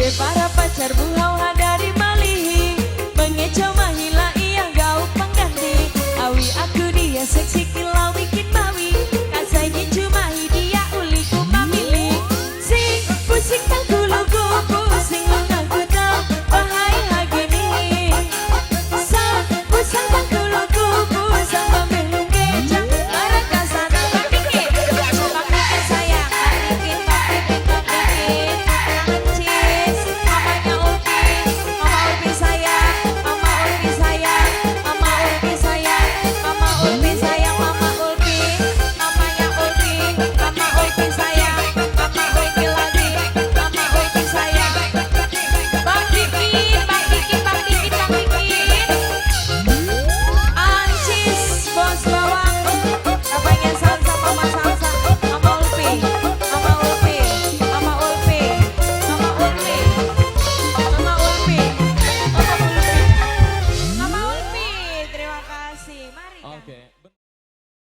Para pacar buhau dari malihi. Mengecoh mahila iya gau pengganti. Awi aku dia seksi kilau bikin mawi. Kasai gincu mahi dia uliku mamili. Sing pusing tangkuluku pusing lungaku tau bahai hagini. Sa pusing tangkuluku pusing pembelung kecang. Barakasana Pak Dikit, Pak Dikit sayang, Pak Dikit, Pak Dikit, Pak Dikit. Ancis, mamanya Ulfi, Mama Ulfi sayang, Mama Ulfi sayang, Mama Ulfi sayang, Mama Ulfi sayang, Mama Ulfi, mamanya Ulfi, Mama Ulfi sayang, Mama Ulfi lagi, Mama Ulfi sayang. Bang Dikit, Bang Dikit, Bang Dikit, Bang Dikit. Ancis, bos bawang. Apanya salsa, Mama salsa, Mama Ulfi, Mama Ulfi, Mama Ulfi, Mama Ulfi, Mama Ulfi, Mama Ulfi, Mama Ulfi. Terima kasih. Mari. Kang. Oke.